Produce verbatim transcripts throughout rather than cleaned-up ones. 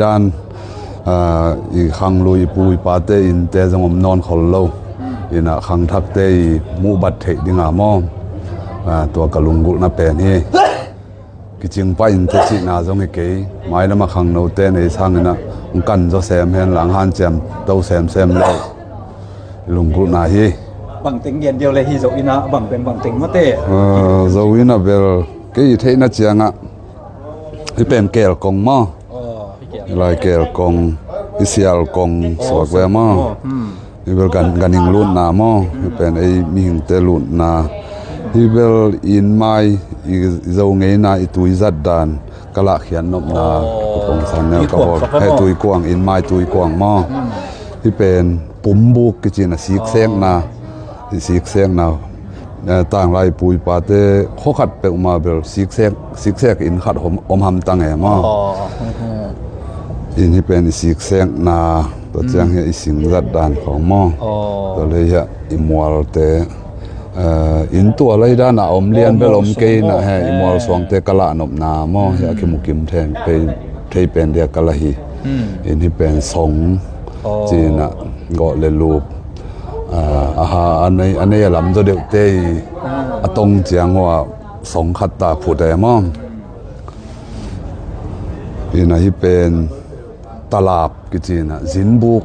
Dan, ah, i khanglui i pu i pate innte zong om nawn khol lo. Ina khangthakte i muhbat theih dinga maw. Ah, tua ka lunggulhna pen hi. Kicing pah innte cihna zong hi kei. Mailama khangnote nei sangina hong kan zaw sem hen lang hanciam to semsem lo. Lunggulhna hi. Bangteng gen deuh le hi zo ina bangteng bangteng mate. Ah, zo ina bel kei i theihna ciangah. Hi pen kel kong maw. Lai kel kong, i sial kong suak ve maw. Hi bel gan, ganhing lutna maw. Hi pen ei mihingte lutna. Hi bel inn mai i zo ngeina i tui zat dan ka lahkhiat nopna. Ka kong san neu ka bawl. He tui kuang, inn mai tui kuang maw. Hi pen pumbuk kicina siksekna. I siksekna. Eh, tanglai pu i pate khua khat peuhmah bel siksek, siksek inn khat om, om hamtang e maw. Inn hi pen i siksekna, tua ciang hi i sing zat dan khong maw. Tua lei hi i mualte, eh, inn tua lei dan a om lian bel om kei na he, i mual suangte ka lah nopna maw, hi a kimukim thei pen dia ka la hi. Inn hi pen song, cina gawh le lup. Ah, aha, a nei, a nei a lam zaw deuhte i a tong ciang uh a song khat ta phut e maw. Ina hi pen talap kicina zinbuk.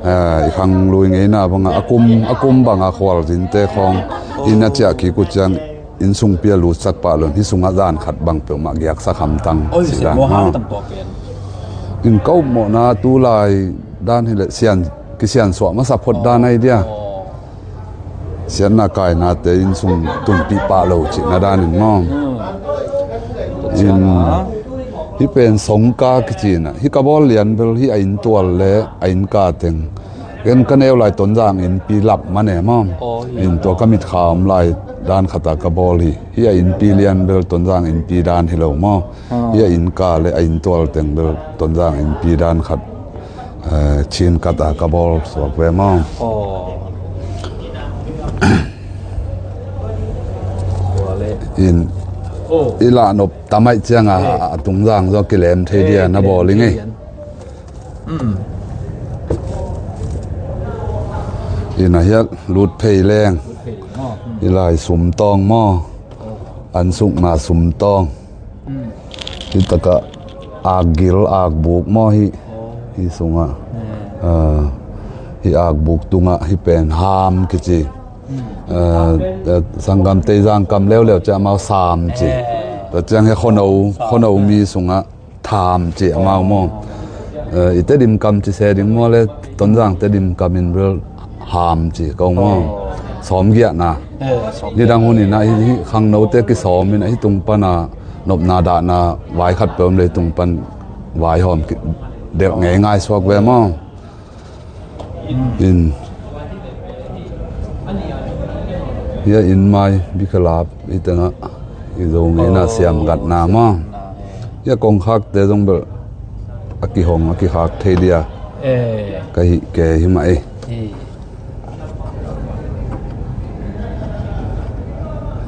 Ah, i khanglui ngeina banga a kum, a kum banga khual zinte khawng ina ciah kik uh ciang inn sungpi a lutsak pah lon hi sungah zan khat bang peuhmah giaksak hamtang. Oi, cih dan maw. Inn ka upmawhna tulai dan hileh sian, kisiansuah masa phot dan ahi dia. Siatna kainate inn sung tunpih pah lo cihna danin maw. In hi pen songka kicina hi ka bawl lian bel hi a inn tual le a inn ka teng. Ken ka neu lai Tonzang innpi lap man e maw. In tua ka mitkha om lai dan khata ka bawl hi. Hi a innpi lian bel Tonzang innpi dan hi lo maw. Hi a inn ka le a inn tual teng bel Tonzang innpi dan khat, eh, Chin kata ka bawl suak ve maw. In i lahnop tamaih cianga a tungzang zaw kilem thei dia na bawl i ngei. Ina hiat lut phei leng. I lai sumtawng maw. An sukna sumtawng. Hi taka akgil akbuk maw hi. Hi sungah. Ah, hi akbuk tungah hi pen ham kici. Ah, ah, sanggam tei zangkam leuleu ciah mau sam ci. Tua ciang hi khono, khono mi sungah tham ci amau maw. Eh, i Tedim kam ci se ding maw le Tonzang Tedim kam in bel ham ci ko maw. Sawm giahna. Nidang hun inah hi, hi khangnote kisawm inah hi tung pana nopna dahna vai khat pe om le hi tung pan vai hawm delh ngei ngai suak ve maw. In hia inn mai bikhalap i tengah i zo ngeina siam gatna maw. Hia kongkhakte zong bel a kihong a kikhak thei dia. Ka hih ke hi mah ei.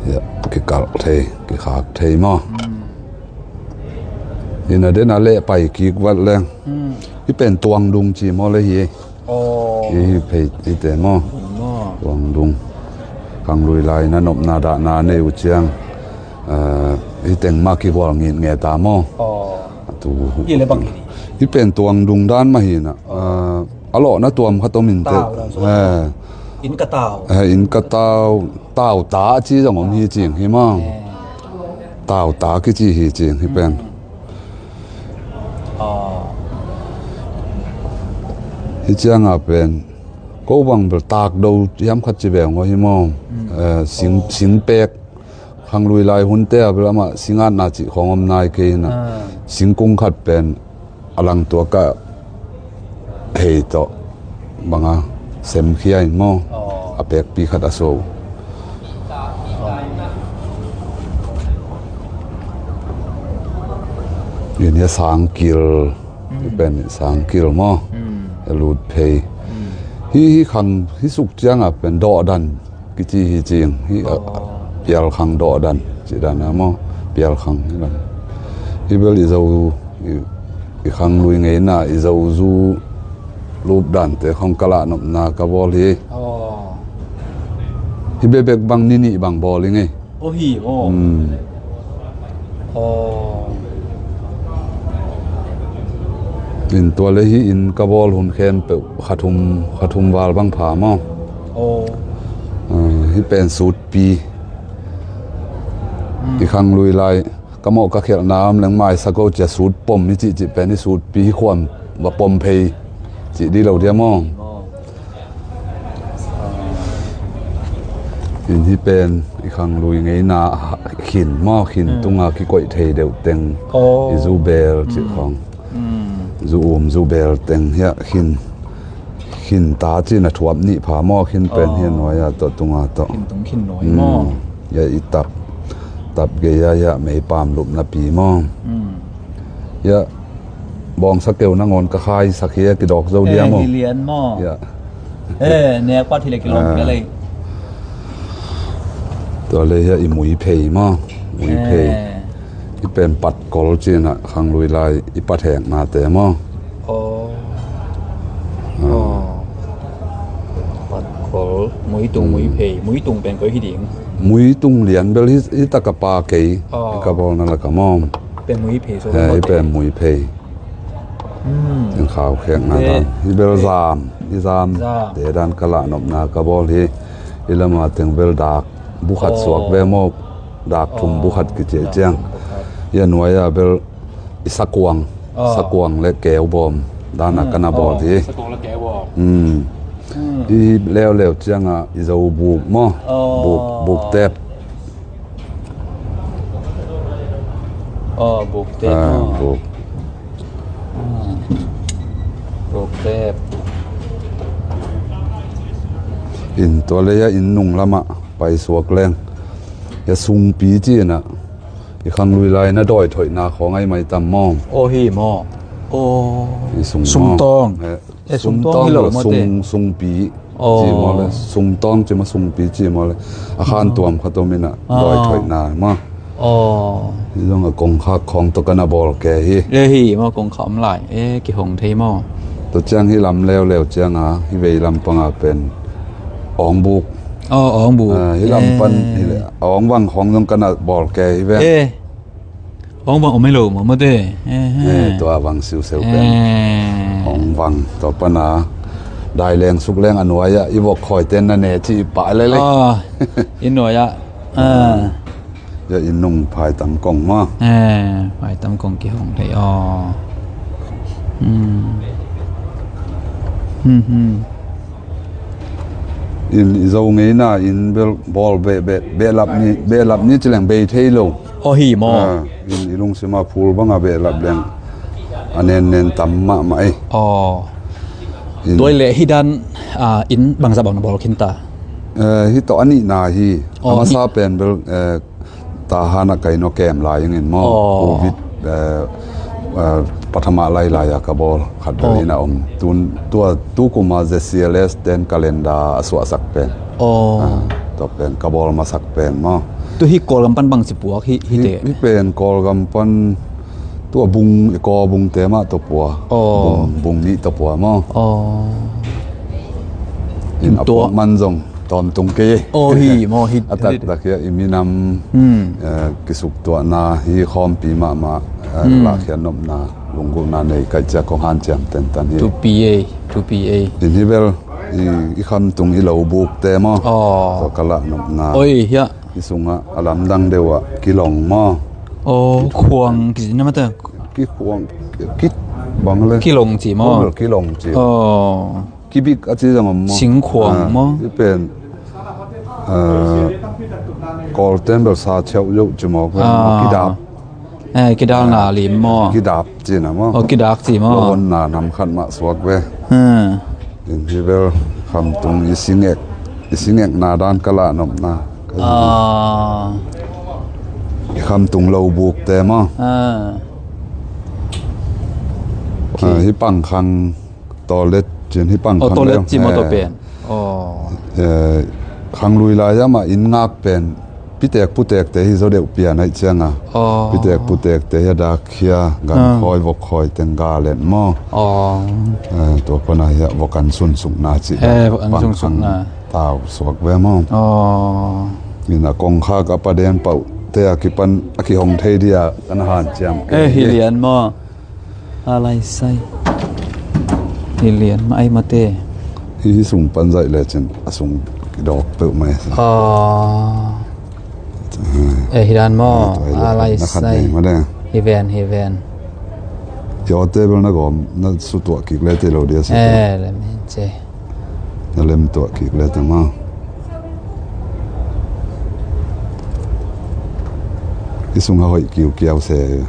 Hia kikalh thei kikhak thei maw. Ina dena leh pai kik vat leng. Hi pen tuangdung ci maw le hi. Hi hi phei hi te maw. Tuangdung. Khanglui lai na nopna dahna nei uh ciang. Hi teng mah kihual ngit nge ta maw. Atu. Hi pen tuangdung dan mah hi na. A lawhna tuam khat om in te. Inn ka tau. Inn ka tau. Tau ta a ci zong om hi cing hi maw. Tau ta kici hi cing hi pen. Hi cianga pen ko bang bel takdo hiam khat ci beng aw hi maw. Sing, singpek khanglui lai hunte a bel amah singatna cih khawng om nai kei hina. Singkung khat pen a langtuakah hei tawh banga semkhia in maw. A pekpi khat a so. Nia sangkil pen sangkil maw. A lut phei hi, hi khang hi suk cianga pen dawhdan kici hi cing hi. Pialkhang dawhdan ci dan a maw. Pialkhang hi dan hi bel i zo i I khanglui ngeina i zozu lup dante khong ka lahnopna ka bawl hi. Aw. Hi bekbek bang ni nih bang bawl i ngei. Aw hi maw? Hmm. Aw. In tua le hi in ka bawl hun khempeuh kha thum, kha thum val bang pha maw? Aw. Ah, hi pen sutpi. Hmm. I khanglui lai ka mawh ka khelhna om leng maisa ko cia sut pom i cih cih pen i sutpi hi khuam va pom phei cih di lo dia maw? Aw. In hi pen i khanglui ngeina khin maw, khin, hmm, tunga kikoih thei deuh teng. Aw. I zubel cih, hmm, khong. Hmm. Zu um zubel teng hiah khin, khin ta cih na thuap nih pha maw, khin pen, aw, hiah nuai-ah tawh tunga tawh. Khin tung khin nuai, hmm, maw? Hiah i tap, tap gei-ah hiah meipam lupna pi maw? Hmm. Hiah bawngsa keu nangawn ka khaisak hi a kidawk zo, eh, dia maw? Hi lian maw? Hiah. Eh, nek pat hi le kilawm, ah, hi le. Tua le hiah i mui phei maw? Mui phei. Eh. I pen patkol cih na khanglui lai i patheknate maw? Aw. Ah. Aw. Patkol, muitung, hmm, muiphei. Muitung pen koi hi ding? Muitung lian bel hi, hi taka pa kei. Aw. Ka bawlna laka maw? Pen muiphei so. Eh, i pen muiphei. Hmm. Teng khau khekna dan. Hi bel zam, i zam. Zam. Te dan ka lahnopna ka bawl hi. I lama teng bel dak bu khat, aw, suak ve maw? Dak thum bu khat, aw, kiciah ciang. Dak thum bu khat. Hiah nuai-ah bel i sakuang, aw, sakuang le keubawm dana, hmm, ka na bawl hi. Sakuang le keubawm. Hmm. Hmm. I leuleu ciangah i zo buk maw? Aw. Buk, buk tep. Aw, buk tep, ah, maw? Buk. Hmm. Buk tep. In tua le hiah inn nung lamah paisuak leng. Hiah sungpi cih na i khanglui lai na dawi thoihna khong ai mai tam maw? Aw hi maw? Aw. I sung maw? Sungtawng. Eh, eh, sungtawng hi lo maw te? Sung, sungpi. Aw. Ci maw le, sungtawng ci maw, sungpi ci maw le. A khan, aw, tuam khat om in a, aw, dawi thoihna maw? Aw. Hi zong a kongkhak khong tawh ka na bawl kei hi. Eh hi maw, kongkhak om lai. Eh, kihong thei maw? Tua ciang hi lam leuleu ciang a, hi vei lam panga pen awngbuk. Aw, awngbuk. Ah, hi lam pan, eh, hi le, awngbang khong zong ka na bawl kei hi ve. Eh. Awngbang om hi lo maw, maw te? Eh, eh. Eh, tua bang siuseu pen. Eh. Awngbang, tua pana. Dai leng suk leng a nuai-ah, i vok khawi ten na ne ci i pah lele. Ah, i nuai-ah. Ah. Ya i nung phai tam kong maw? Eh, phai tam kong kihong thei. Aw. Hmm. Hmm, hmm. In i zo ngeina in bel bawl be, be, behlap ni, behlap ni ci leng bei thei lo. Aw hi maw? Ah, in i lungsima phul banga behlap leng a nen nen tam mahmah ei. Aw. In. Tua le hi dan, ah, in bangzah bang na bawl khin ta? Eh, hi tawh a nihna hi. Aw, a masa hi. Pen bel, eh, Tahan a kai no kem lai ingin maw. Aw. Covid, eh, eh, pathama lailai a ka bawl khat bel, aw, in a om. Tun, tua, tu kuma Z C L S ten calendar a suahsak pen. Aw. Ah, tua pen ka bawl masak pen maw. Tu hi Kawlgam pan bang ci puak hi, hi te? Hi pen Kawlgam pan tua bung, i kaw bungte mah tua pua. Aw. Bung, bung nih tua pua maw. Aw. In a tua puak man zong tawmtung kei. Aw hi maw, hi. A taktak hi a i minam, hmm, eh, kisuktuahna hi khawmpi mahmah, eh, hmm, lahkhiat nopna, lunggulhna nei kai ciak kong hanciam tentan hi. Thupi ei, thupi ei. In hi bel i, i khamtung i lo bukte maw. Aw. Tua ka lahnopna. Oi, hiah. I sungah a lamdang deuh ah kilong maw. Aw, khuang kici na mate. Kikhuang, ki, bang le. Kilong ci maw. Kilong ci. Aw. Kibik a ci zong om maw? Singkhuang maw? Ah, i pen, ah, Kawlten bel sa cheuh yoh ci maw, ah, kidap. Eh, kidalna lim maw? Kidap ci na maw? Oh, kidak ci maw? Lawonna nam khat mah suak ve. Hmm. In hi bel khamtung i singek, i singekna dan ka lahnopna. Ah. I khamtung lo bukte maw? Ah. Ah, hi pangkhang Toilet cin hi pang. Oh, khang toilet leng, ci maw, eh, tua pen. Oh. Eh, khanglui lai-ah mah inn ngak pen Pitek putekte hi zaw deuh pian aih cianga. Aw. Pitek putekte hi a dak khia, gan khawi, vok khawi teng ga let maw. Aw. Eh, tua pana hi a vok an sunsukna cih. Eh, vok an sunsukna. Tau suak ve maw. Aw. Ina kongkhak a paden pauh te a kipan a kihong thei dia kan hanciam. Eh, hi lian maw. A lai sai. Hi lian mah ai mate. Hi, hi sung pan zaih lecin a sung kidawk peuh mai. Aw. Eh, hi dan maw. A lai sai. Hi ven, hi ven. Hi awte bel na gawm na sutuah kik le te lo dia sa. Eh, lem hin ce. Na lem tuah kik le tama. I sung a hoih kiukiau se.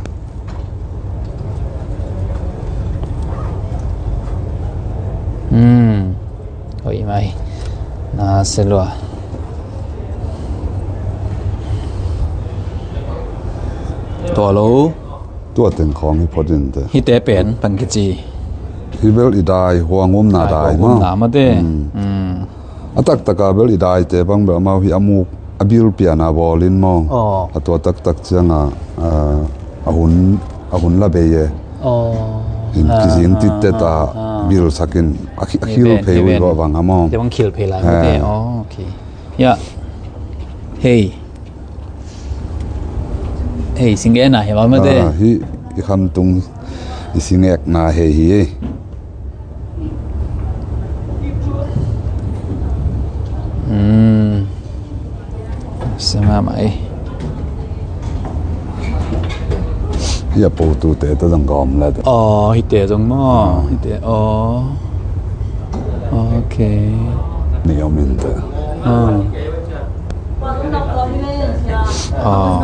Hmm. Hoih mai. Na se lua. Tua lo. Tua teng khawng hi phot in te. Hite pen pan kici. Hi bel i dai, huang umna dai ma. Huang umna mate. Hmm. Hmm. A taktaka bel i daite bang bel amau hi a muk a bil piana bawlin maw. Aw. A tua taktak cianga, a, a hun, a hun la bei e. Aw. In kizing titte ta bil sakin a khi-, a khil phei ui bawh bang a maw. Te bang khil phei lai mate. Aw, okay. Ya. Hei. Hei, singekna hi mah mate. Ah, hi, i khamtung, i singekna hei hi. Hmm. Sima mai. Hi a po tu te ta zong gawm la. Oh, hi te zong maw. Hi te, oh. Okay. Ni om in te. Ah. Ah.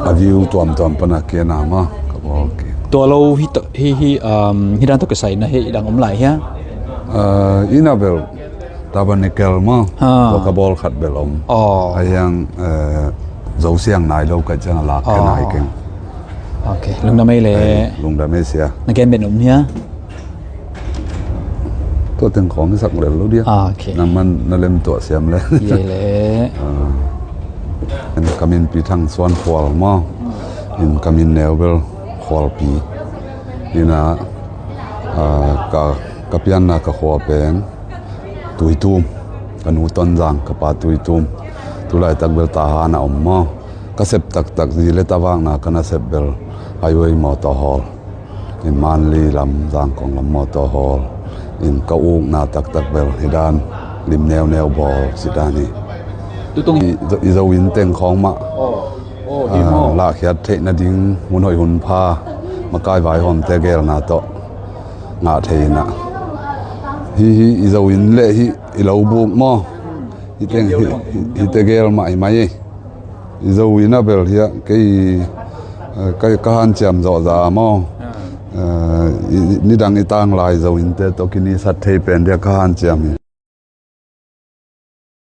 A view tuamtuam pana kia na ma ka bawl ki. Tua lo hi, hi, hi, um, hi dan tawh kisai na hi dang om lai hia? Ah, ina bel Tabernacle ma. Ah. Tua ka bawl khat bel om. Oh. A hiang, eh, zo siang nai lo ka ciang a lak ka nai keng. Okay, lungdam ei le. Lungdam ei sia. Na kem ben om hia? Tua teng khawng i sak lel lo dia. Ah, okay. Nang man na lem tuah siam le. Ye le. Ah. En ka min Pi Thang Suan Khual maw. In ka min neu bel Khualpi. Ina, ah, ka, ka pianna ka khua pen Tuitum. Ka nu Tonzang, ka pa Tuitum. Tulaitak bel Tahan a om maw. Ka sep taktak zi le ta vakna ka na sep bel highway mawtaw hawl. In Manli lam, Zangkong lam mawtaw hawl. In ka ukna taktak bel hi dan lim neuneu bawl si dan hi. Tutung i, i zo in teng khawng mah. Oh, oh, ah, hi maw. Lahkhiat theih nading hun hoih hun pha makai vaihawmte gelna tawh ngah thei inah. Hi, hi, i zo in le hi, i lo buk maw. Hi teng, hi, hi, hi te gel mah hi mai ei. I zo in a bel hiah kei, eh, ka, ka hanciam zawh za maw. Ah. Eh, i, i, nidang i tanglai zo innte tawh kinisat thei pen dia ka hanciam hi.